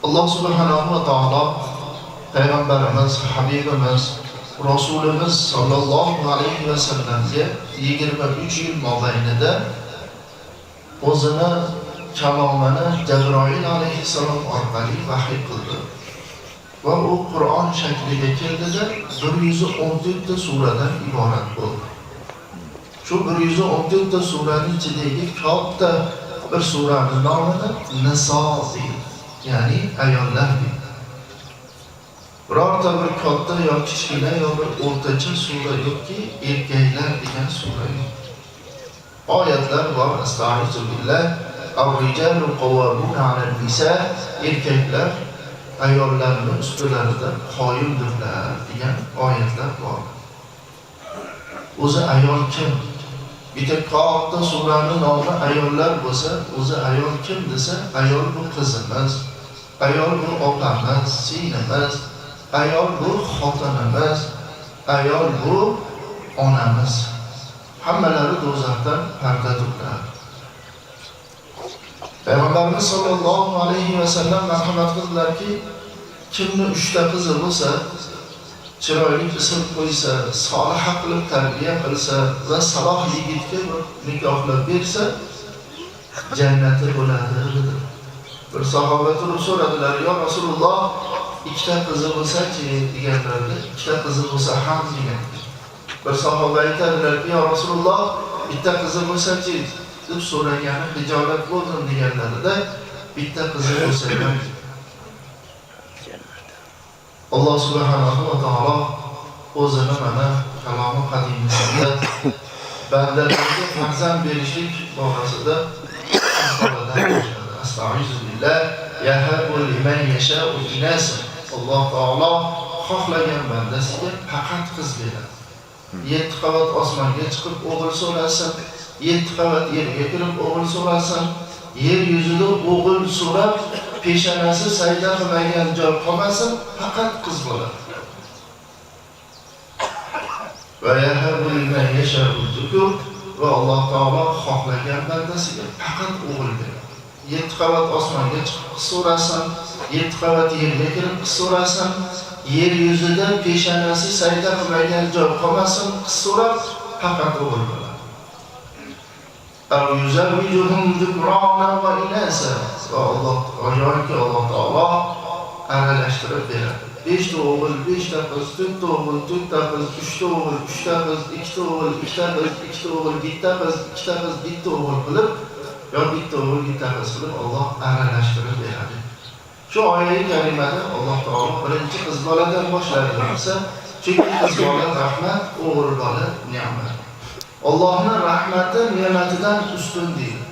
Alloh subhanahu va taolo payg'ambarimiz, habibimiz, Rasulimiz sollallohu alayhi va sallamga 23 yil mobaynida o'zini kalomini Jabroil alayhissalom orqali vahiy qildi. Va u Qur'on shakliga keldida 114 ta suradan iborat bo'ldi. Shu 114 ta suraning ichidagi katta bir surani nomini Niso deydi. Ya'ni ayollar deydi. Birorta bir katta yo kichkina yo bir o'rtacha sura yo'qki, erkaklar degan sura yo'q. Oyatlar bor, astaizu billah, ar-rijalu qawwamuna 'alan nisa, erkaklar ayollarning ustilarida qoyimdirlar degan oyatlar bor. O'zi ayol kim? Bitta katta surani nomi ayollar bo'lsa, o'zi ayol kim desa, ayol bu qizimiz, ayol bu opamiz, singlimiz, ayol bu xotinimiz, ayol bu onamiz. Hammalari do'zaxdan pardadurlar. Payg'ambarimiz sollallohu alayhi va sallam marhamat qildilarki, kimni 3 ta qizi bo'lsa, chiroyli ism qo'ysa, soliha qilib tarbiya qilsa va saloh yigitga bir nikohlab bersa, jannati bo'ladi dedi. Bir sahoba turib so'radilar: "Yo Rasululloh, ikkita qizi bo'lsa-chi?" deganlarida, "Ikkita qizi bo'lsa ham", degan. Bir sahoba aytadilarki: "Yo Rasululloh, bitta qizi bo'lsa-chi?" deb so'ragani hijolat bo'ldim deganlarida, "Bitta qizi bo'lsa ham". Alloh subhanahu va taolo o'zini mana kalomi qadimisida bandalarga farzand berishlik borasida boshladi. Astaizu billah, yahabu liman yasha'u inasa. Alloh taolo xohlagan bandasiga faqat qiz beradi. Yetti qavat osmonga chiqib o'g'il so'rasin, yetti qavat yerga kirib o'g'il so'rasin, yer yuzida o'g'il so'rab peshonasi sajda qilmagan joy qolmasin, faqat qiz bo'ladi. Va yahabu liman yasha'u dhukur, va Alloh taolo xohlagan bandasiga faqat o'g'il beradi. Yetti qavat osmonga chiqib qiz so'rasin, yetti qavat yerga kirib qiz so'rasin, yer yuzida peshonasi sajda qilmagan joy qolmasin, qiz so'rab faqat o'g'il bo'ladi. Aw yuzawwijuhum dhukrana va inasa, va Alloh yoki Alloh taolo aralashtirib beradi. Beshta o'g'il, beshta qiz, to'rtta o'g'il, to'rtta qiz, uchta o'g'il, uchta qiz, ikkita o'g'il, ikkita qiz, ikkita o'g'il, bitta qiz, ikkita qiz, bitta o'g'il qilib yo bitta o'g'il, bitta qiz qilib Alloh aralashtirib beradi. Shu oyat karimada Alloh taolo birinchi qiz boladan boshladi desa, chunki qiz bola rahmat, o'g'il bola ne'mat. Allohning rahmati ne'matidan ustun deydi.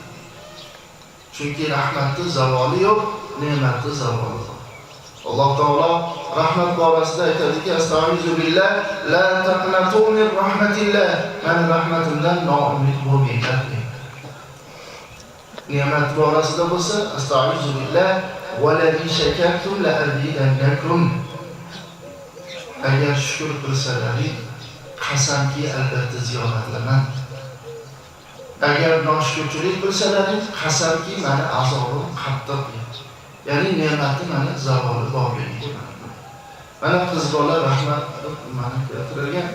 Chunki rahmatni zavoli yo'q, ne'matni zavoli bor. Alloh taolo rahmat borasida aytadiki, astaizu billah, la taqnatu min rahmatillah. Mani rahmatimdan noumid bo'lmanglar deydi. Ne'mat borasida bo'lsa, astaizu billah, va la in shakartum la azidannakum. Agar shukr qilsalaring, qasamki albatta ziyoda qilaman. Agar noshukurchilik qilsalaring, qasamki mani azobim qattiq deydi. Ya'ni ne'matni mana zavoli borligi. Mana qiz bola rahmat deb mana keltirilgan.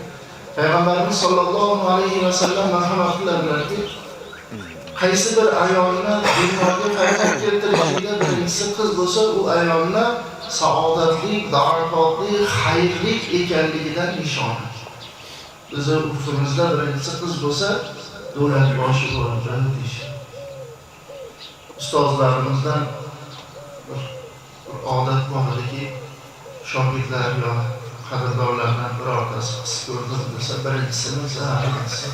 Payg'ambarimiz sollallohu alayhi va sallam marhamat qiladilarki, qaysi bir ayolni dunyoga farzand keltirishlikda birinchisi qiz bo'lsa, u ayolni saodatli, barakotli, xayrli ekanligidan nishona. Bizni urfimizda birinchisi qiz bo'lsa, davlat boshi bo'ladi deyishadi. Ustozlarimizdan bir odat bor ediki, shogirdlar yo qadrdonlardan birortasi qiz ko'rdim desa, birinchisini birinchisi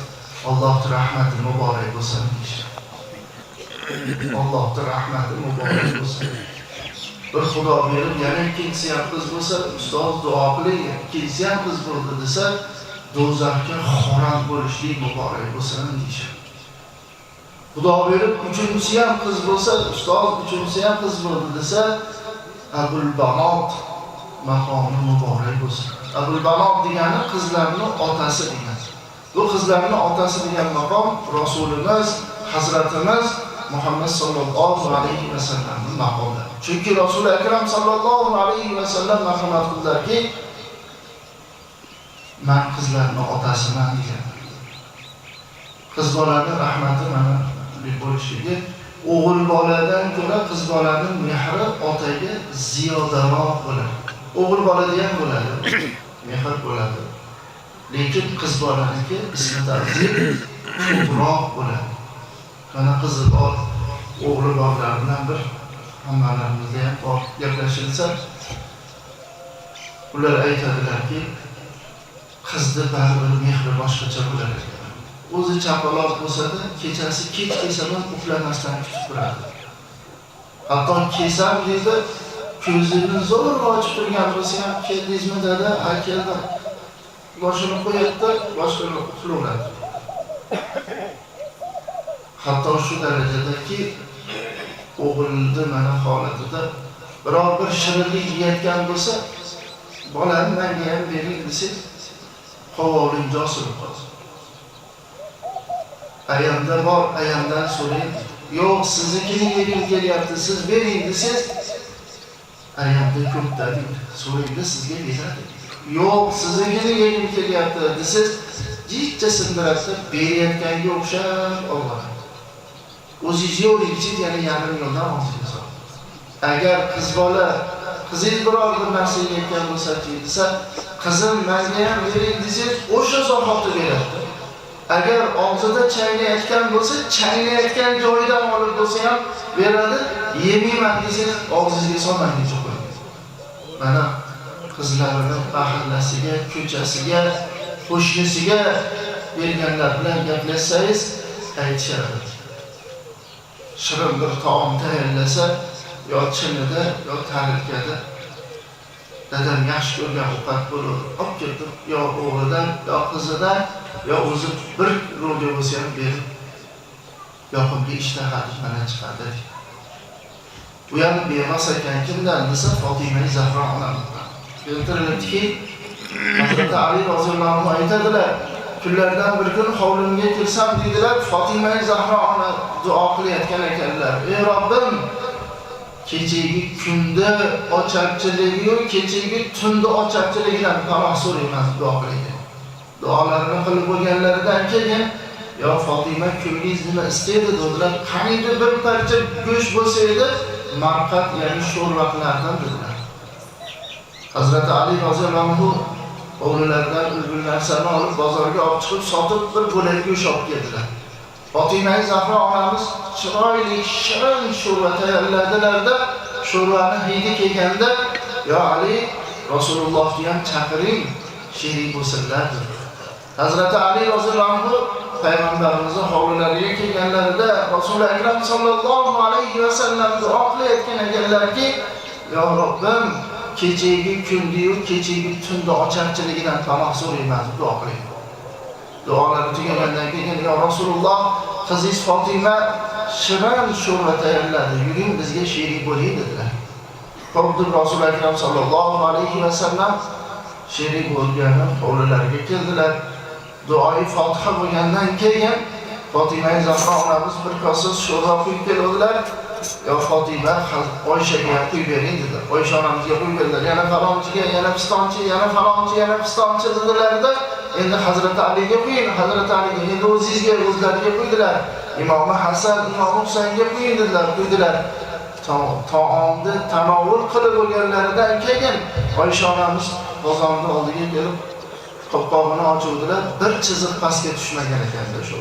Allohning rahmati muborak bo'lsin deyishadi. Allohning rahmati muborak bo'lsin. Bir Xudo berib, yana ikkinchisi ham qiz bo'lsa, ustoz duo qiling, ikkinchisi ham qiz bo'ldi desa, do'zaxga harom bo'lishlik muborak bo'lsin deyishadi. Xudo berib, uchinchisi ham qiz bo'lsa, ustoz uchinchisi ham qiz bo'ldi desa, Abul Banot maqomi muborak bo'lsin. Abul Banot degani qizlarning otasi degani. Bu qizlarning otasi degan maqom Rasulimiz, Hazratimiz Muhammad sallallohu alayhi va sallamning maqomlari. Chunki Rasuli Akram sallallohu alayhi va sallam marhamat qildilarki, "Men qizlarning otasiman" degan. Qiz bolani rahmati mana bo'lishligi, o'g'il boladan ko'ra qiz bolaning mehri otaga ziyodaroq bo'ladi. O'g'il bolada ham bo'ladi, mehr bo'ladi. Lekin qiz bolaniki ismi tafzil ko'proq bo'ladi. Mana qizi bor, o'g'li borlar bilan bir hammalarimizda ham bor gaplashilsa, ular aytadilarki, qizni baribir mehri boshqacha bo'lar ekan. O'zi chapaloq bo'lsa-da, kechasi kech kelsam ham uxlamasdan kutib turadi. Hatto kelsam deydi, ko'zini zo'rg'a ochib turgan bo'lsa ham, "Keldingizmi, dada?" "Ha, keldim." Boshini qo'yadi, boshini uxlaveradi. Hatto shu darajadaki, o'g'ilni mana holatida biror bir shirinlik yeyotgan bo'lsa, "Bolam, menga ham bering" desangiz, qovog'ing josilib qolsin. "Ayamda bor, ayamdan so'rang." "Yo'q, siznikini yegim kelyapti, siz bering" desangiz, "Ayamda ko'pda" deydi. "So'rangda, sizga beradi." "Yo'q, siznikini yegim kelyapti" desangiz, jichcha sindiradi, berayotganga o'xshab oladi. O'zingiz yo'q desangiz, yana yarim yo'ldan og'zingizga soladi. Agar qiz bola, qizingiz biror bir narsa yeyotgan bo'lsa, desa, "Qizim, menga ham bering" desangiz, o'sha zahoti beradi. Agar og'zida chaynayotgan bo'lsa, chaynayotgan joyidan olib bo'lsa ham beradi, "Yemayman" desangiz, og'zingizga solmaguncha qo'yadi. Mana qizlarini mahallasiga, ko'chasiga, qo'shnisiga berganlar bilan gaplashsangiz, aytishadi. Shirin bir taom tayyorlasa, yo chinida, yo tarelkada, dadam yaxshi ko'rgan ovqat bo'lib olib kelib, yo o'g'lidan, yo qizidan, yo o'zi bir rolga bo'lsa ham berib, yoqimli ishtahadi mana chiqadi. Bu ham bemas ekan, kimdan desa, Fotima Zahro onamizdan. Keltirilibdiki, Hazrati Ali roziyallohu anhu aytadilar, kunlardan bir kun hovlimga kirsam deydilar, Fotima Zahro ona duo qilayotgan ekanlar. "Ey Robbim, kechagi kunda ocharchiligiyu kechagi tunda ocharchiligidan panoh so'rayman" deb duo qilgan. Duolarini qilib bo'lganlaridan keyin, "Yo Fotima, ko'nglingiz nima istaydi?" dedilar. "Qaniydi bir parcha go'sht bo'lsa edi, marqat, ya'ni sho'rva qilardim" dedilar. Hazrati Ali roziyallohu anhu hovlilaridan ulgul narsani olib, bozorga olib chiqib, sotib, bir bo'lak go'sht olib keldilar. Fotima Zahro onamiz chiroyli shirin sho'rva tayyorladilarda, sho'rvani hidi kelganda, "Yo Ali, Rasulullohni ham chaqiring, sherik bo'lsinlar" dedi. Hazrati Ali roziyallohu anhu payg'ambarimizni hovlilariga kelganlarida Rasuli Akram sallallohu alayhi va sallam duo qilayotgan ekanlarki, "Yo Robbim, kechagi kundiyu kechagi tunda ocharchiligidan panoh so'rayman" deb duo qilaydi. Duolari tugagandan keyin, "Yo Rasululloh, qizingiz Fotima shirin sho'rva tayyorladi, yuring, bizga sherik bo'ling" dedilar. Xo'p deb Rasuli Akram sallallohu alayhi va sallam sherik bo'lgani hovlilariga keldilar. Duoyi Fotiha bo'lgandan keyin Fotima Zahro onamiz bir kosa sho'rva quyib keldilar. "Yo Fotima, Oyshaga ham quyib bering" dedilar. Oysha onamizga quyib berdilar. Yana falonchiga, yana pistonchi, yana falonchi, yana pistonchi dedilarda, endi Hazrati Aliga quying, Hazrati Aliga, endi o'zingizga, o'zlariga quydilar. Imomi Hasan, Imomi Husaynga quying dedilar, quydilar. Taomni tanovul qilib bo'lganlaridan keyin Oysha onamiz qozonni oldiga kelib, qopqog'ini ochuvdilar, bir chiziq pastga tushmagan ekanda shu.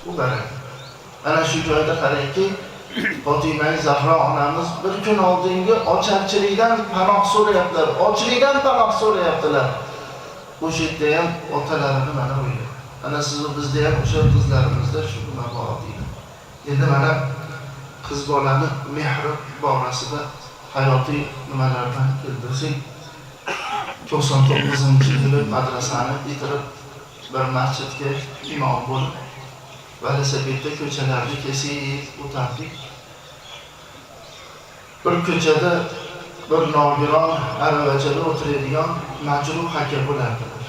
Bu baraka. Mana shu joyda qarangki, Fotima Zahro onamiz bir kun oldingi ocharchilikdan panoh so'rayaptilar, ochlikdan panoh so'rayaptilar. O'sha yerda ham otalarini mana o'ylaydi. Mana siz bizda ham o'sha qizlarimizda shu nima bor deydi. Endi mana qiz bolani mehri borasida hayotiy nimalardan keltirsak, 99-yili madrasani bitirib, bir masjidga imom bo'lib, velosipedda ko'chalarni kesib o'tardik. Bir ko'chada bir nogiron aravachada o'tiradigan majruh aka bo'lardilar.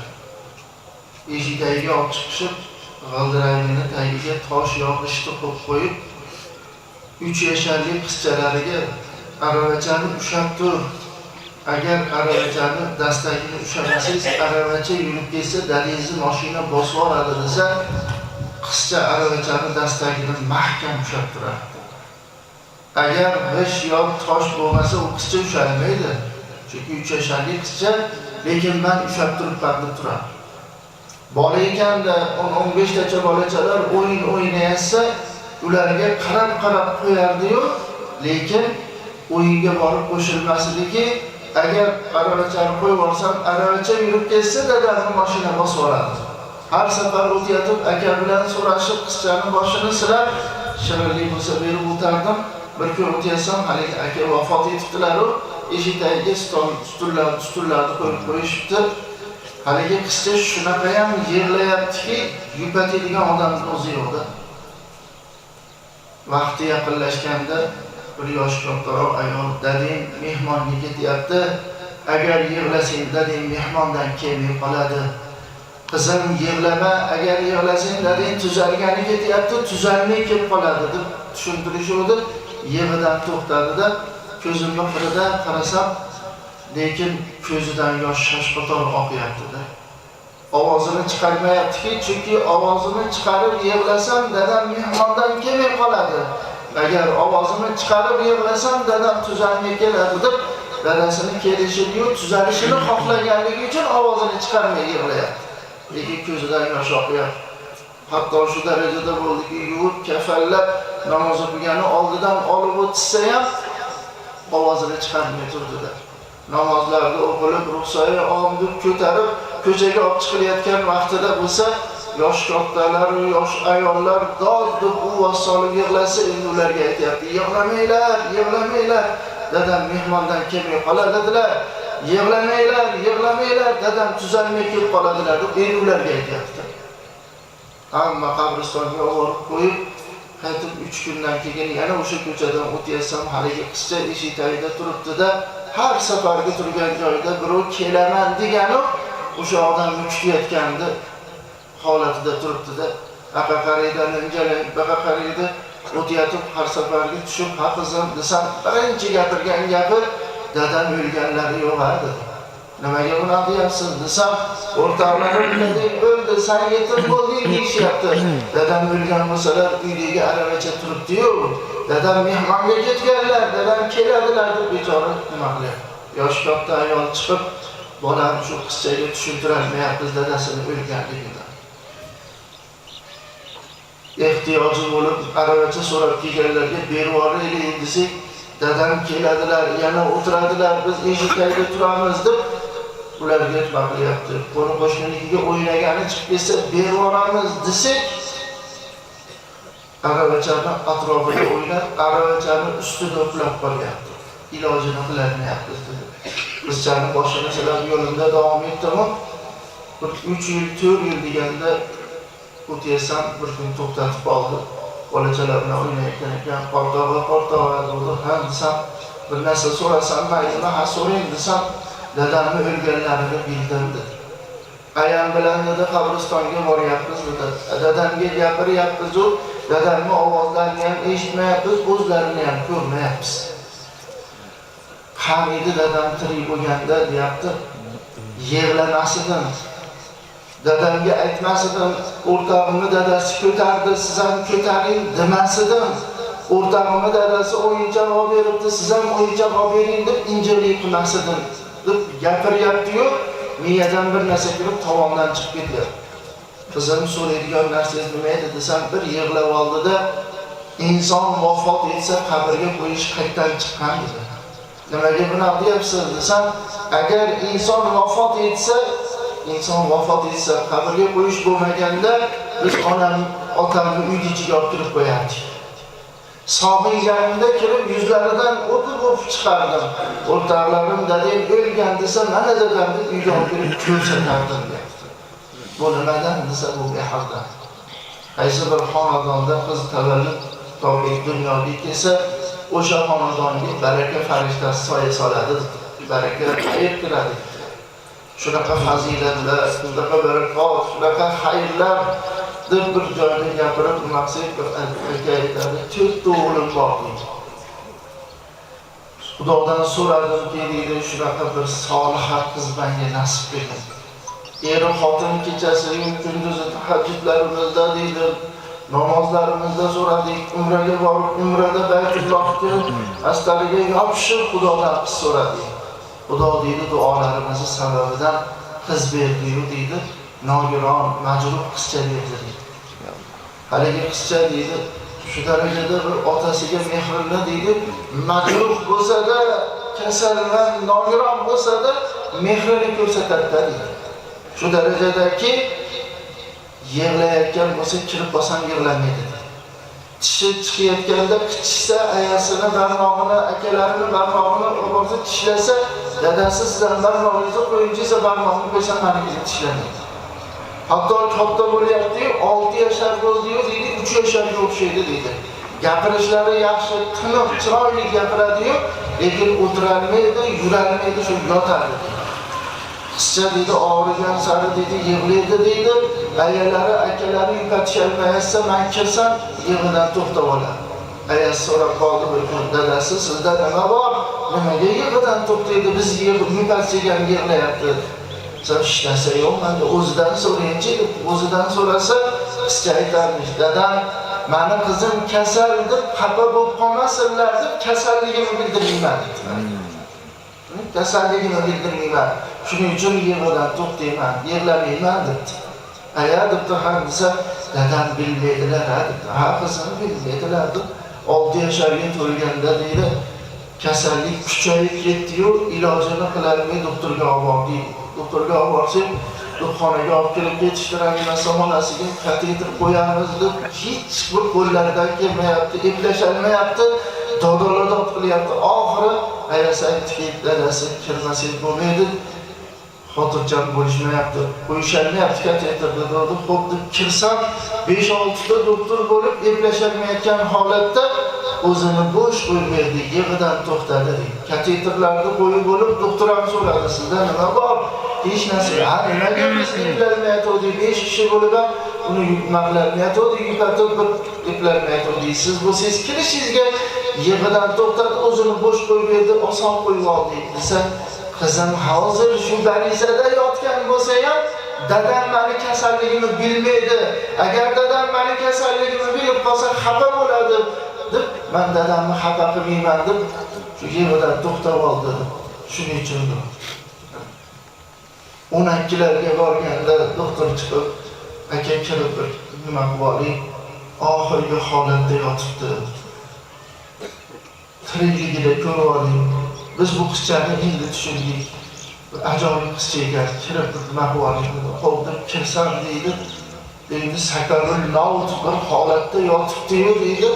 Eshik tagiga olib chiqishib, g'ildiragini tagiga tosh yo g'isht qo'yib qo'yib, 3 yasharlik qizchalariga aravachani ushlab tur. Agar aravachani dastagini ushlamasangiz, aravacha yurib ketsa, dadangizni mashina bosib yuboradi desa, qizcha aravachani dastagini mahkam ushlab turadi. Agar g'isht yo tosh bo'lmasa, u qizcha ushalmaydi. Chunki 3 yasharlik qizcha, lekin men ushlab turibman deb turadi. Bola ekanda 10-15 tacha bolachalar o'yin o'ynayapsa, ularga qarab-qarab qo'yardi-yu, lekin o'yinga borib qo'shilmasdiki, agar aravachani qo'yib yuborsam, aravacha yurib ketsa, dadamni mashina bosib yuboradi. Har safar o'tayotib aka bilan so'rashib, qizchani boshini silab, shirinlik bo'lsa berib o'tardim. Bir kun o'tayapsam, haligi aka vafot etibdilar-u, eshik tagiga stullarni qo'yib qo'yishibdi. Haligi qizcha shunaqa ham yig'layaptiki, yupatadigan odamning o'zi yo'qda. Vaqti yaqinlashganda bir yosh kattaroq ayol, dadang mehmonga ketyapti, agar yig'lasang dadang mehmondan kelmay qoladi. Qizim yig'lama, agar yig'lasang dadang tuzalgani ketyapti, tuzalmay kelib qoladi deb tushuntirishuvdi. Yig'idan to'xtadida, ko'zimni qirida qarasam, lekin ko'zidan yosh shashqator oqyapti-da. Ovozini chiqarmayaptiki, chunki ovozini chiqarib yig'lasam dadam mehmondan kelmay qoladi. Agar ovozini chiqarib yig'lasam dadam tuzalmay keladi deb dadasini kelishini, tuzalishini xohlaganligi uchun ovozini chiqarmay yig'layapti. Lekin ko'zidan yosh oqyapti. Hatto shu darajada bo'ldiki, yuvib, kafanlab, namoz o'qigani oldidan olib o'tsa ham ovozini chiqarmay turdi-da. Namozlarda o'qilib, ruxsai om deb ko'tarib ko'chaga olib chiqilayotgan vaqtida bo'lsa, yosh kattalar, yosh ayollar dod deb uvvos solib yig'lasa, endi ularga aytyapti: "Yig'lamanglar, yig'lamanglar, dadam mehmondan kelmay qoladilar. Yig'lamanglar, yig'lamanglar, dadam tuzalmay kelib qoladilar" deb endi ularga aytyapti. Hamma qabristonga olib qo'yib, qaytib 3 kundan keyin yana o'sha ko'chadan o'tyapsam, haligi qizcha eshik tagida turibdi-da, har safargi turgan joyida birov kelaman degani o'sha odamni kutayotgandi holatida turibdi-da. Aqa qaraydi, injalay, baqa qaraydi, o'tayotib har safargi tushib, "Ha qizim" desam, birinchi gapirgan gapi, "Dadam o'lganlari yo'q ha" dedi. "Nimaga bunaqa deyapsiz?" desam, "O'rtoqlarim dadang o'ldi, san yetim bo'lding deyishyapti. Dadam o'lgan bo'lsalar, uydagi aravacha turibdi-yu, dadam mehmonga ketganlar, dadam keladilar" deb bechora nima qilyapti. Yosh katta ayol chiqib, bolam shu qizchaga tushuntirolmayapmiz dadasini o'lganligini. Ehtiyoji bo'lib aravacha so'rab kelganlarga berib yuboraylik desak, dadam keladilar, yana o'tiradilar, biz eshik tagida turamiz deb ularga nima qilyapti. Qo'ni qo'shninikiga o'ynagani chiqib ketsa berib yuboramiz desak, aravachani atrofida o'ynab, aravachani ustida uxlab qolyapti. Ilojini qilolmayapmiz dedi. Qizchani boshini silab yo'limda davom etdim. Bir 3 yil, 4 yil deganda o'tayapsam, bir kun to'xtatib qoldi. Bolachalar bilan o'ynayotgan ekan. "Qortog'a, qortog'a" dedi. "Ha" desam, "Bir narsa so'rasam maylimi?" "Ha, so'rang" desam, "Dadamni o'lganlarini bildim" dedi. "Ayam bilan" dedi, "qabristonga boryapmiz" dedi. "Dadamga gapiryapmiz u, dadamni ovozlarini ham eshitmayapmiz, o'zlarini ham ko'rmayapmiz. Qaniydi dadam tirik bo'lganda" deyapti. "Yig'lamas edim. Dadamga aytmas edim, o'rtog'imni dadasi ko'tardi, siz ham ko'taring demas edim. O'rtog'imni dadasi o'yinchoq olib beribdi, siz ham o'yinchoq olib bering deb injiqlik qilmas edim" deb gapiryapti-yu, miyadan bir narsa kirib tovondan chiqib ketyapti. "Qizim, so'raydigan narsangiz nima edi?" desam, bir yig'lab oldida, "Inson vafot etsa qabrga qo'yish qayerdan chiqqan?" dedi. "Nimaga bunaqa deyapsiz?" desam, "Agar inson vafot etsa, inson vafot etsa qabrga qo'yish bo'lmaganda biz onam, otamni uyni ichiga olib kirib qo'yardik. Sog'inganimda kirib yuzlaridan o'pib-o'pib chiqardim. O'rtoqlarim dadang o'lgan desa, mana dadam deb uyga olib kirib ko'rsatardim" deyapti. Bu nimadan desa, bu mehrdan. Qaysi bir xonadonda qiz tavallud topib dunyoga kelsa, o'sha xonadonga baraka farishtasi soya soladi, baraka xayr kiradi. Shunaqa fazilatlar, shunaqa barakot, shunaqa xayrlar Deb bir joyda gapirib, nima qilsak, bir aka aytadi, 4 o'g'lim bor deydi. Xudodan so'radimki deydi, shunaqa bir soliha qiz menga nasib qilgin. Eri xotin kechasi kunduzi tahajjudlarimizda deydi, namozlarimizda so'radik, umraga borib, umrada Baytullohga astariga yopishib Xudodan qiz so'radik. Xudo deydi, duolarimizni sababidan qiz berdi-yu deydi, nogiron, majruh qizcha berdi deydi. Haligi qizcha deydi, shu darajada bir otasiga mehrli deydi, majruh bo'lsa-da, kasalman, nogiron bo'lsa-da mehrini ko'rsatadi deydi. Shu darajadaki yig'layotgan bo'lsa, kirib qolsam yig'lamaydi deydi. Tishi chiqayotganda qichishsa, ayasini barmog'ini, akalarini barmog'ini olsa tishlasa, dadasi sizdan barmog'ingizni qo'yinchi desa, barmog'ini qo'ysam manikini tishlamaydi. Hatto katta bo'lyapti-yu, 6 yashar bo'ldi-yu deydi, 3 yasharga o'xshaydi deydi. Gapirishlari yaxshi, tiniq, chiroyli gapiradi-yu, lekin o'tirolmaydi, yurolmaydi, shu yotadi deydi. Qizcha deydi, og'rigan sari deydi, yig'laydi deydi. Ayalari, akalari yupatisholmayapsa, men kirsam yig'idan to'xtab oladi. Ayasi so'rab qoldi bir kun, dadasi sizda nima bor? Nimaga yig'idan to'xtaydi? Biz yupatsak ham yig'layapti. Sen hech narsa yo'q, menda o'zidan so'raychi deb, o'zidan so'rasa, qizcha aytarmish, dadam, mani qizim kasal deb xafa bo'lib qolmasinlar deb kasalligimni bildirmayman dedi. Kasalligimni bildirmayman. Shuning uchun yig'idan to'xtayman, yig'lamayman debdi. Aya debdi, ha desa, dadam bilmaydilar, ha debdi. Ha qizim bilmaydilar deb 6 yasharga to'lganda deydi, kasallik kuchayib ketdi-yu, ilojini qilolmay doktorga olib bordik. Doktorga olib borsak, doktorxonaga olib kelib ketishtiramiz, xonasiga kateter qo'yamiz deb hech bir qo'llaridan kelmayapti, eplasholmayapti, dodolodod qilyapti. Oxiri ayasi aytdiki, dadasi kirmasangiz bo'lmaydi, xotirjam bo'lishmayapti, qo'yisholmayapti kateterni dedi. Xo'p deb kirsam, 5-6 ta doktor bo'lib eplasholmayotgan holatda o'zini bo'sh qo'yib berdi, yig'idan to'xtadi deydi. Kateterlarni qo'yib bo'lib, doktor ham so'radi, sizda nima bor? Hech narsa. Ha, nimaga biz eplalmayotgandik? 5 kishi bo'lib ham uni nima qilolmayotgandik, yupatib bir eplalmayotgandik. Siz bo'lsangiz kirishingizga yig'idan to'xtadi, o'zini bo'sh qo'yib berdi, oson qo'yib oldik desa, qizim hozir shu barisada yotgan bo'lsa ham dadam meni kasalligimni bilmaydi. Agar dadam meni kasalligimni bilib qolsa xafa bo'ladi deb, men dadamni xafa qilmayman deb shu yig'idan to'xtab oldi. Shuning uchun 12larga borganda doktor chiqib, aka kirib bir nima qilib oling, oxirgi holatda yotibdi. Tirikligida ko'rib oling. Biz bu qizchani endi tushundik. Bir ajoyib qizcha ekan, kirib bir nima qilib oling dedi. Xo'p deb kirsam deydi, endi sakarul maut bir holatda yotibdi-yu deydi.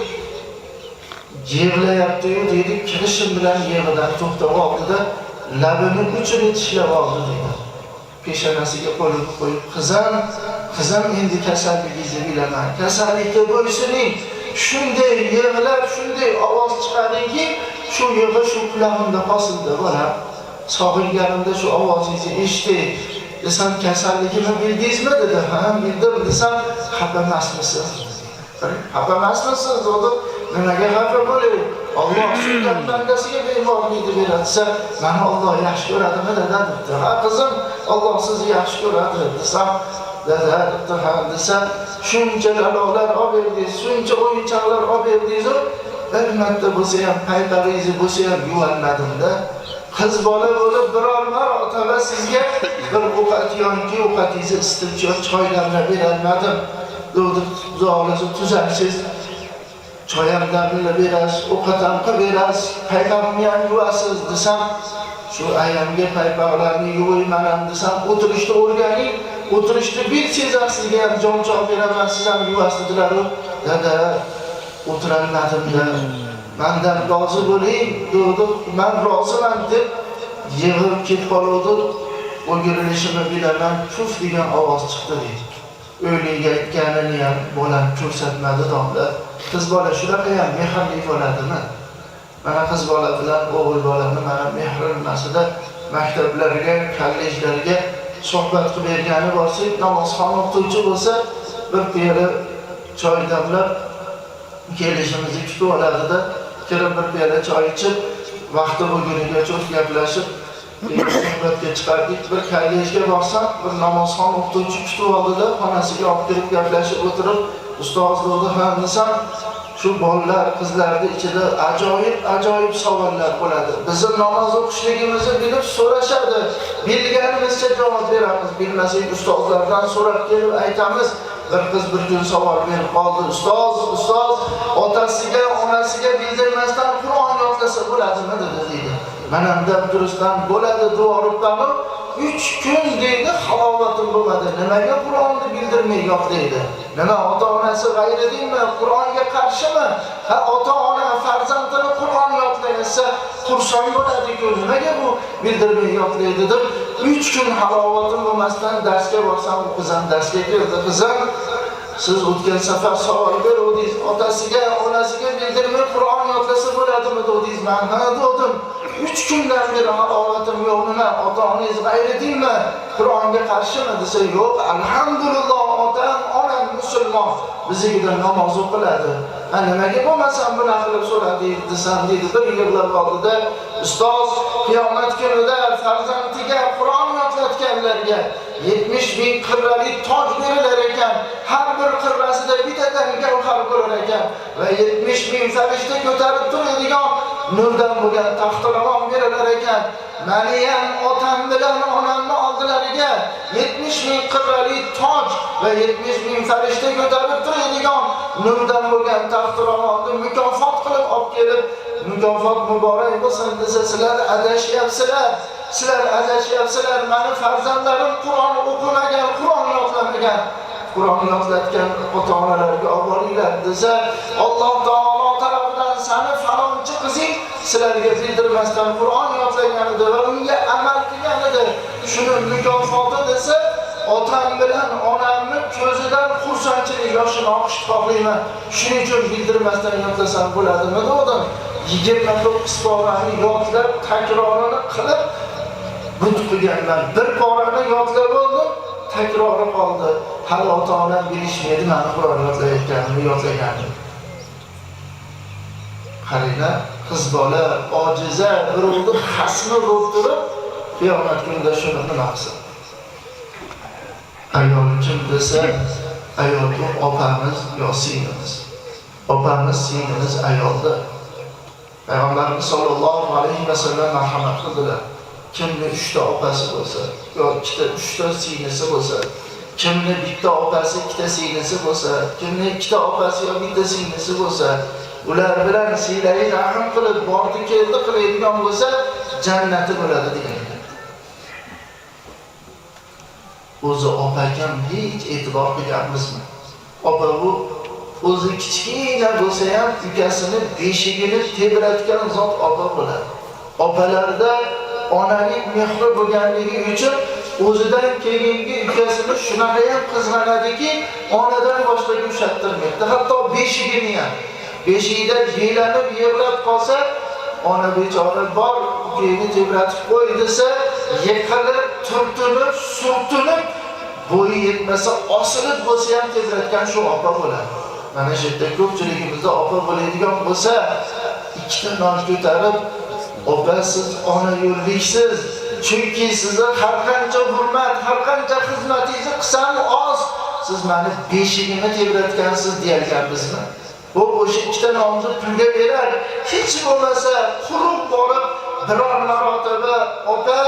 Yig'layapti-yu deydi, kirishim bilan yig'idan to'xtab oldi-da, labini uchini tishlab oldi deydi. Peshonasiga qo'lini qo'yib, qizim, qizim endi kasalligingizni bilaman. Kasallikka bo'ysuning. Shunday yig'lab, shunday ovoz chiqardingki, shu yig'i shu qulog'imda qolsin-da, bolam. Sog'inganimda shu ovozingizni eshitay. Desam, kasalligimni bildingizmi dedi. Ha, bildim desam, xafa emasmisiz? Xafa emasmisiz dedi. Nimaga xafa bo'lay? Alloh suygan bandasiga bemorlikni beradi desa, meni Alloh yaxshi ko'radimi dada debdi. Ha qizim, Alloh sizni yaxshi ko'radi desam, dada debdi, ha desa, shuncha lalolar olib berdingiz, shuncha o'yinchoqlar olib berdingiz, bir marta bo'lsa ham paypag'ingizni bo'lsa ham yuvalmadim-da. Qiz bola bo'lib biror marotaba sizga bir ovqat yoki ovqatingizni isitib choy damlab berolmadim. Dedi, Xudo xohlasa tuzalsiz, choy ham damlab berasiz, ovqat ham qilib berasiz, paypag'imni ham yuvasiz desam, shu ayamga paypaqlarni yuvayman ham desam, o'tirishni o'rganing, o'tirishni bilsangiz ham sizga ham jon choy beraman, siz ham yuvasiz dedilar-u. Dada, o'tirolmadim-da. Mendan rozi bo'ling, dedi, men roziman deb yig'ib ketib qoluvdi. O'girilishimni bilaman, puf degan ovoz chiqdi deydi. O'liga aytganini ham bolam ko'rsatmadi domla. Qiz bola shunaqa ham mehrli bo'ladimi? Mana qiz bola bilan o'g'il bolani mana mehr nimasida maktablarga, kollejlarga suhbat qilib bergani borsak, namozxon o'qituvchi bo'lsa, Bir piyola choy damlab kelishimizni kutib oladida, kirib bir piyola choy ichib, vaqti bo'lgunigacha gaplashib, suhbatga chiqardik. Bir kollejga borsam, bir namozxon o'qituvchi kutib oldida, xonasiga olib kirib gaplashib o'tirib, ustoz dedi, ha desam, shu bolalar, qizlarning ichida ajoyib ajoyib savollar bo'ladi. Bizni namoz o'qishligimizni bilib so'rashadi. Bilganimizcha javob beramiz, bilmasak ustozlardan so'rab kelib aytamiz. Bir qiz bir kun savol berib qoldi. Ustoz, ustoz, otasiga, onasiga bildirmasdan Qur'on yodlasa bo'ladimi dedi deydi. Manamda durustdan bo'ladi devoribman. 3 kun deydi, halovatim bo'lmadi. Nimaga Qur'onni bildirmay yodlaydi? Nima ota-onasi g'ayri dinmi? Qur'onga qarshimi? Ha, ota-ona farzandini Qur'on yodlaysa xursand bo'ladi-ku. Nimaga bu bildirmay yodlaydi deb 3 kun halovatim bo'lmasdan darsga borsam, u qizim darsga keldi. Qizim, siz o'tgan safar savol beruvdingiz, otasiga, onasiga bildirmay Qur'on yodlasa bo'ladimi dedingiz. Men ha dedim. 3 kundan beri halovatim yo'q, nima ota-onangiz g'ayri dinmi? Qur'onga qarshimi desa, yo'q, alhamdulillah, otam, onam musulmon, biznikida namoz o'qiladi. Ha, nimaga bo'lmasam bunaqa qilib so'radingiz desam deydi, bir yig'lab oldida, ustoz, qiyomat kunida farzandiga Qur'on yodlatganlarga 70 ming qirrali toj berilar ekan. Har bir qirrasida bittadan gavhar bo'lar ekan va 70 ming farishta ko'tarib turadigan nurdan bo'lgan taxtiravon berilar ekan. Meni ham otam bilan onamni oldilariga 70 ming qirrali toj va 70 ming farishta ko'tarib turadigan nurdan bo'lgan taxtiravonni mukofot qilib olib kelib, mukofot muborak bo'lsin desa, sizlar adashyapsizlar. Sizlar adashyapsizlar. Meni farzandlarim Qur'on o'qimagan, Qur'on yodlamagan. Qur'on yodlatgan ota-onalarga olib boringlar desa, Alloh taolo tarafidan seni falonchi qizing sizlarga bildirmasdan Qur'on yodlagan edi va unga amal qilgan edi. Shuni mukofoti desa, otam bilan onamni ko'zidan xursandchilik yoshini oqishni xohlayman. Shuning uchun bildirmasdan yodlasam bo'ladimi dedim. 29 porani yodlab, takrorini qilib but qilganman. Bir porani yodlab oldim, takrori qoldi. Hali ota-onam bilishmaydi meni Qur'on yodlayotganimni, yodlaganimni. Qaranglar, qiz bola ojiza, birovni xasmi bo'lib turib, qiyomat kunida shuni nima qilsin? Ayol kim desa, ayol bu opamiz yo singlimiz. Opamiz, singlimiz ayolda. Payg'ambarimiz sollallohu alayhi vasallam marhamat qildilar. Kimni 3 ta opasi bo'lsa, yo 2 ta, 3 ta singlisi bo'lsa, kimni bitta opasi, 2 ta singlisi bo'lsa, kimni 2 ta opasi yo bitta singlisi bo'lsa, ular bilan siylai rahm qilib, bordi keldi qiladigan bo'lsa, jannati bo'ladi degan ekan. O'zi opakam hech e'tibor qilganmizmi? Opa bu o'zi kichkina bo'lsa ham ukasini beshigini tebratgan zot opa bo'ladi. Opalarda onalik mehri bo'lganligi uchun o'zidan keyingi ukasini shunaqa ham qizg'anadiki, onadan boshqaga ushattirmaydi. Hatto beshigini ham. Beshigida belanib yig'lab qolsa, ona bechora bor ukangni tebratib qo'y desa, yiqilib, turtinib, surtinib, bo'yi yetmasa osilib bo'lsa ham tebratgan shu opa bo'ladi. Mana shu yerda ko'pchiligimizda opa bo'ladigan bo'lsa, 2 ta non ko'tarib, opa siz ona yo'lliksiz, chunki sizni har qancha hurmat, har qancha xizmatingizni qilsam oz, siz meni beshigimni tebratgansiz deyarkanmizmi? Bu o'sha 2 ta nonni pulga berar, hech bo'lmasa qurib borib biror marotaba opa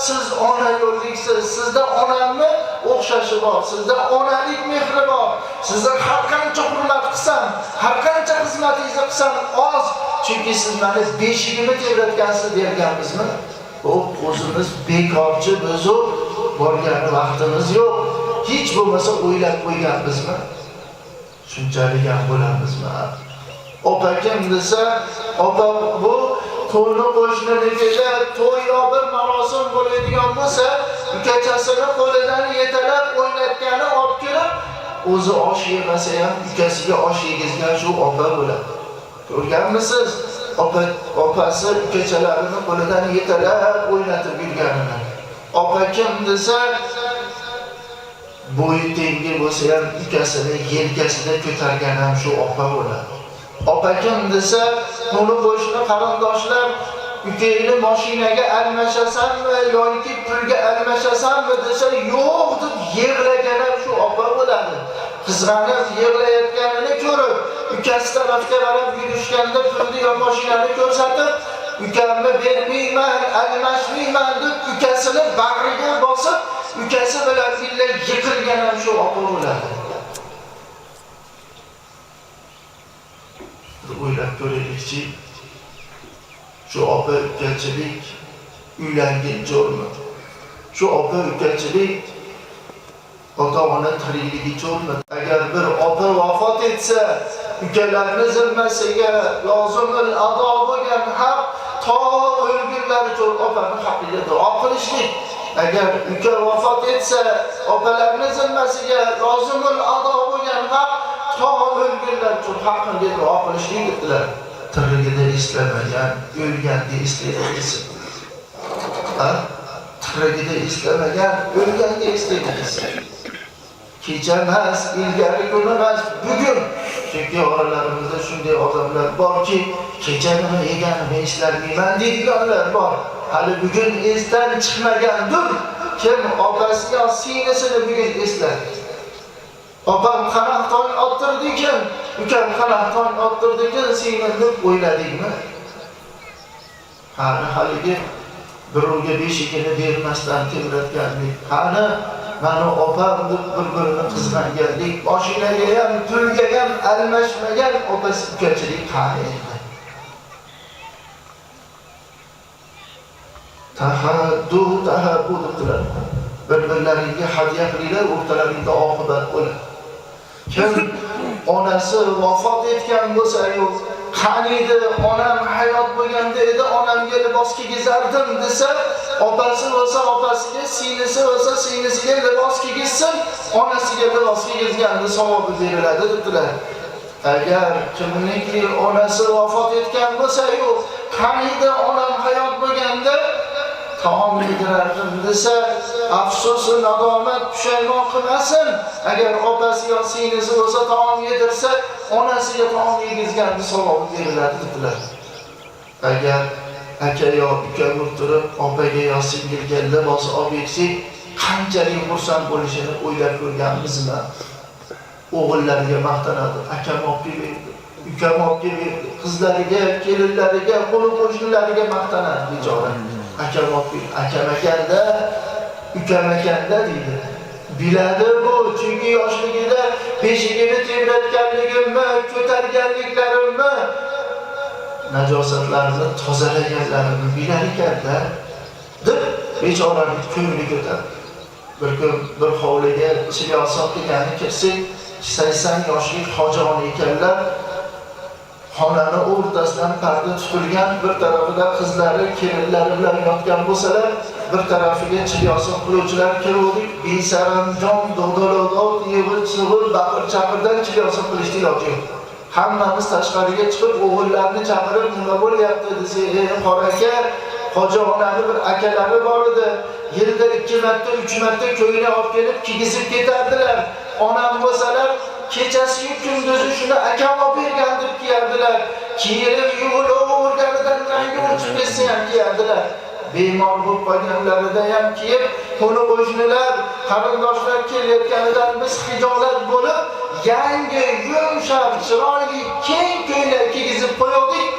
siz ona yo'lliksiz, sizda onamni o'xshashi bor, sizda onalik mehri bor, sizni har qancha hurmat qilsam, har qancha xizmatingizni qilsam oz, chunki siz meni beshigimni tebratgansiz deyarkanmizmi? U o'zimiz bekorchi bizu, borgani vaqtimiz yo'q, hech bo'lmasa o'ylab qo'yganmizmi? Shunchalik ham bo'lamizmi? Opa kim desa, opa bu qo'ni qo'shninikida to'y yo bir marosim bo'ladigan bo'lsa, ukachasini qo'lidan yetalab o'ynatgani olib kirib, o'zi osh yemasa ham ukasiga osh yegizgan shu opa bo'ladi. Ko'rganmisiz? Opa opasi ukachalarini qo'lidan yetalab o'ynatib yurganini. Opa kim desa, Bo'yi tengi bo'lsa ham ukasini yelkasida ko'targan ham shu opa bo'ladi. Opa kim desa, qo'ni qo'shni qarindoshlar ukangni mashinaga almashasanmi yoki pulga almashasanmi desa, yo'q deb yig'lagan ham shu opa bo'ladi. Qizg'anib yig'layotganini ko'rib, ukasi tarafga qarab yurishganda pulni yo mashinani ko'rsatib, ukamni bermayman, almashmayman deb ukasini bag'riga bosib, ukasi bilan birga yiqilgan ham shu opa bo'ladi. O'ylab ko'raylikchi, shu opa ukachilik uylangan jo'rmi? Shu opa ukachilik ota-ona tirikligi jo'rmi? Agar bir opa vafot etsa, ukalarni zimmasiga lozimul ado bo'lgan haq to o'lgunlaricha opani haqqiga duo qilishlik. Agar uka vafot etsa, opalarni zimmasiga lozimul ado bo'lgan haq to o'lgunlaricha haqqiga duo qilishlik dedilar. Tirigida eslamagan, o'lganda eslaydi desin. Ha? Tirigida eslamagan, o'lganda eslaydi desin. Kecha emas, ilgari kun emas, bugun. Chunki oralarimizda shunday odamlar borki, kecha nima yeganimni eslolmayman deydiganlar bor. Hali bugun esdan chiqmagandir. Kim opasi yo singlisini bugun eslar? Opam qanaqa tong ottirdi ekan, ukam qanaqa tong ottirdi ekan, singlim deb o'yladingmi? Hali haligi birovga beshigini bermasdan tebratganlik, hali mani opam deb bir-birini qizg'anganlik, mashinaga ham, pulga ham almashmagan opasi ukachilik qani endi? Tahaddu tahabbu debdilar. Bir-birlaringga hadya qilinglar, o'rtalaringda oqibat bo'ladi. Kim onasi vafot etgan bo'lsa-yu, qaniydi onam hayot bo'lganda edi, onamga libos kiygizardim desa, opasi bo'lsa opasiga, singlisi bo'lsa singlisiga libos kiygizsin, onasiga libos kiygizganda savobi beriladi debdilar. Agar kimniki onasi vafot etgan bo'lsa-yu, qaniydi onam hayot bo'lganda taom yedirardim desa, afsus nadomat pushaymon qilmasin. Agar opasi yo singlisi bo'lsa taom yedirsa, onasiga taom yegizganda savobi beriladi dedilar. Agar aka yo uka bo'lib turib, opaga yo singilga libos olib bersak, qanchalik xursand bo'lishini o'ylab ko'rganmizmi? O'g'illariga maqtanadi, akam olib kelib berdi, ukam olib kelib berdi, qizlariga, kelinlariga, qo'ni qo'shnilariga maqtanadi bechora. Akam olib keldi, akam ekanda, ukam ekanda deydi. Biladi bu, chunki yoshligida beshigini tebratganligimni, ko'targanliklarimni, najosatlarini tozalaganlarimni bilar ekanda deb bechoraning ko'ngli ko'tardi. Bir kun bir hovliga Chilyosoq degani kirsak, 80 yoshli hoji ekanlar. Xonani o'rtasidan parda tutilgan, bir tarafida qizlari, kelinlari bilan yotgan bo'lsalar, bir tarafiga Chilyosoq qiluvchilar kiruvdik, besaranjom, dodolodod, yig'il-sig'il, baqir-chaqirdan Chilyosoq qilishdi iloji yo'q. Hammamiz tashqariga chiqib, o'g'illarni chaqirib, nima bo'lyapti desa, qora aka, hoji onani bir akalari bor edi. Yilda 2 marta, 3 marta ko'ylak olib kelib kiygizib ketardilar. Onam bo'lsalar, kechasi kunduzi shuni akam olib bergan deb kiyardilar. Kiyilib yuvilaverganidan rangi o'chib ketsa ham kiyardilar. Bemor bo'lib qolganlarida ham kiyib, qo'ni qo'shnilar, qarindoshlar kelayotganidan biz xijolat bo'lib, yangi, yumshoq, chiroyli, keng ko'ylak kiygizib qo'ydik.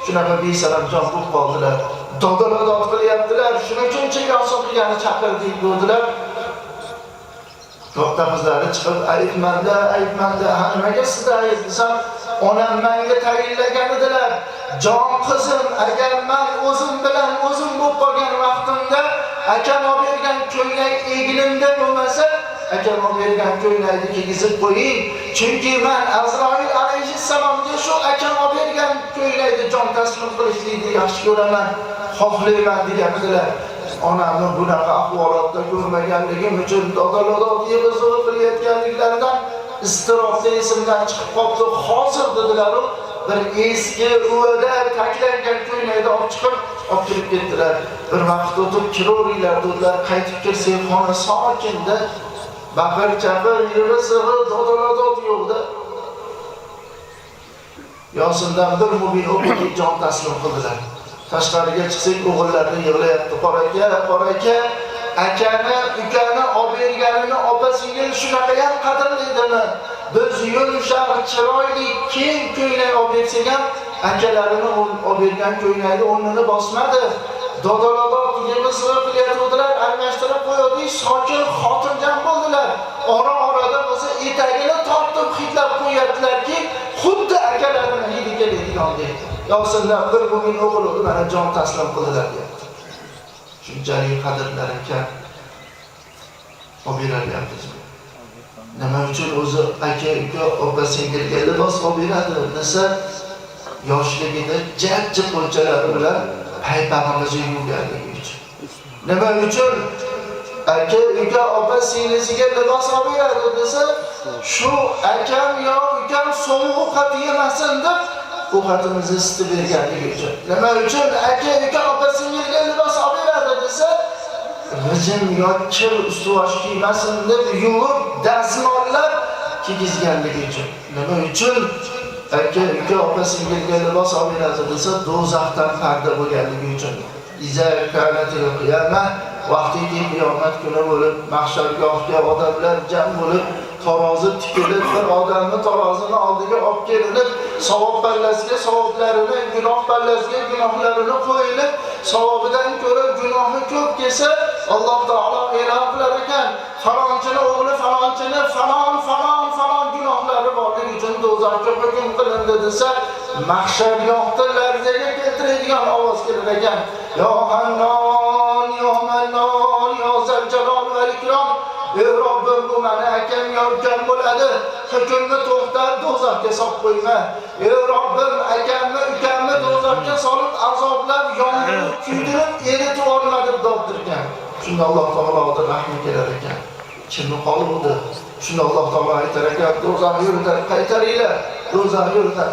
Shunaqa besaranjom bo'lib qoldilar. Dodala-dod qilyaptilar. Shuning uchun Chilyosoq qilgani chaqirdik dedilar. Katta qizlari chiqib, aytmanda, aytmanda, ha nimaga sizda ayt desam, onam menga tayinlagan edilar. Jon qizim, agar men o'zim bilan o'zim bo'lib qolgan vaqtimda akam olib bergan ko'ylak egnimda bo'lmasa, akam olib bergan ko'ylakni kiygizib qo'ying. Chunki men Azroil alayhissalomga shu akam olib bergan ko'ylakni jon taslim qilishlikni yaxshi ko'raman, xohlayman degan edilar. Onamni bunaqa ahvolotda ko'rmaganligim uchun dodalodod yig'izib qilayotganliklaridan iztirobda esimdan chiqib qoldi. Hozir dedilar-u, bir eski uvada taklangan ko'ylakni olib chiqib, olib kirib ketdilar. Bir vaqt o'tib kiraveringlar dedilar. Qaytib kirsak, xona sokinda. Baqir chaqir, yig'i sig'i, dodala-dod yo'qda. Yosindan bir mubin o'qib jon taslim qildilar. Tashqariga chiqsak o'g'illarni yig'layapti. Qora aka, qora aka, akani, ukani olib berganini opa singil shunaqa ham qadrlaydimi? Biz yumshoq, chiroyli, keng ko'ylak olib bersak ham akalarini olib bergan ko'ylakni o'rnini bosmadi. Dodala-dod yig'i-sig'i qilayotgandilar, almashtirib qo'ydik, sokin, xotirjam bo'ldilar. Ora-orada bo'lsa etagini tortib hidlab qo'yaptilarki, xuddi akalarini hidi keladigandek. Yosindan bir mo'min o'g'il o'g'li mana jon taslim qildilar deyapti. Shunchalik qadrlar ekan. Olib beralyapmizmi? Nima uchun o'zi aka, uka, opa, singilga libos olib beradi desa, yoshligida jajji qo'lchalari bilan paypag'imizni yuvganligi uchun. Nima uchun aka, uka, opa, singlisiga libos olib beradi desa, shu akam yo ukam sovuq ovqat yemasin deb ovqatimizni isitib berganligi uchun. Nima uchun aka, uka, opa, singilga libos olib beradi desa, g'ijim yo kir ustivosh kiymasin deb yuvib, dazmollab kiygizganligi uchun. Nima uchun aka, uka, opa, singilga libos olib beradi desa, do'zaxdan parda bo'lganligi uchun. Iza kanatil qiyamah, vaqtiki qiyomat kuni bo'lib, mahshargohga odamlar jam bo'lib, tarozi tikilib, bir odamni tarozini oldiga olib kelinib, savob pallasiga savoblarini, gunoh pallasiga gunohlarini qo'yilib, savobidan ko'ra gunohi ko'p kelsa, Alloh taolo e'lon qilar ekan, falonchini o'g'li falonchini falon falon falon gunohlari borligi uchun do'zaxga hukm qilindi desa, mahshargohda larzaga keltiradigan ovoz kelar ekan. Yo Hannon, yo Mannon, yo Zal Jalol val Ikrom, ey Robbim, bu mani akam yo ukam bo'ladi. Hukmni to'xtat, do'zaxga solib qo'yma. Ey Robbim, akamni, ukamni do'zaxga solib azoblab, yondirib, kuydirib, eritib olma deb doddirgan. Shunda Alloh taologa rahmi kelar ekan. Kimni qoluvdi? Shunda Alloh taolo aytar ekan, do'zax yo'lidan qaytaringlar. Do'zax yo'lidan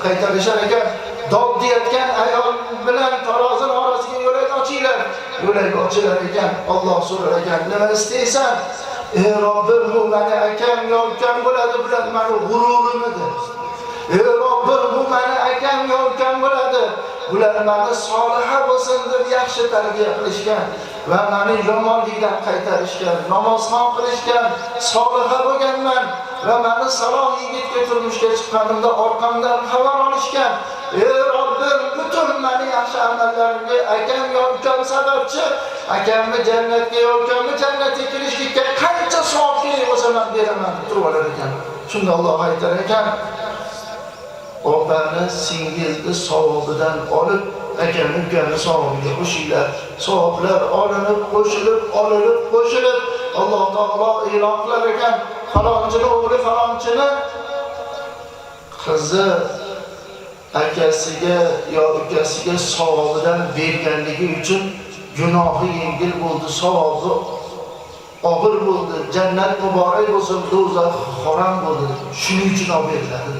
qaytarishar ekan. Dod deyotgan ayol bilan tarozini orasiga yo'lak ochinglar. Yo'lak ochilar ekan. Alloh so'rar ekan, nima istaysan? Ey Robbim, bu mani akam yo ukam bo'ladi, bular mani g'ururim edi. Ey Robbim, bu mani akam yo ukam bo'ladi. Bular mani soliha bo'lsin deb yaxshi tarbiya qilishgan va mani yomonlikdan qaytarishgan, namozxon qilishgan, soliha bo'lganman va mani saloh yigitga turmushga chiqqanimda orqamdan xabar olishgan. Ey Robbim, butun mani yaxshi amallarimga akam yo ukam sababchi, akamni jannatga yo ukamni jannatga kirishlikka qancha savob kerak bo'lsa men beraman deb turib olar ekan. Shunda Alloh aytar ekan, opani, singilni savobidan olib, akamni, ukamni savobiga qo'shinglar. Savoblar olinib, qo'shilib, olinib, qo'shilib, Alloh taolo e'lon qilar ekan, falonchini o'g'li falonchini qizi akasiga yo ukasiga savobidan berganligi uchun gunohi yengil bo'ldi, savobi og'ir bo'ldi, jannat muborak bo'lsin, do'zax harom bo'ldi. Shuning uchun olib beriladi.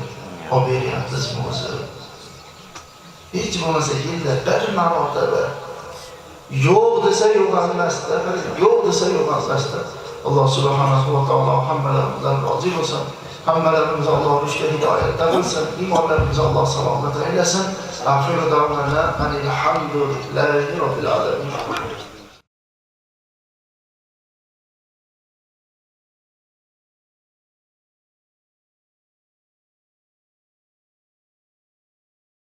Olib beryapmizmi o'zi? Hech bo'lmasa yilda bir marotaba yo'q desa yo'q emasda, yo'q desa yo'q emasda. Alloh subhanahu va taolo hammalarimizdan rozi bo'lsin. Hammalarimizni Alloh rushga hidoyatda qilsin. Iymonlarimizni Alloh salomat aylasin. Axiru da'vana anil hamdulillahi robbil alamin.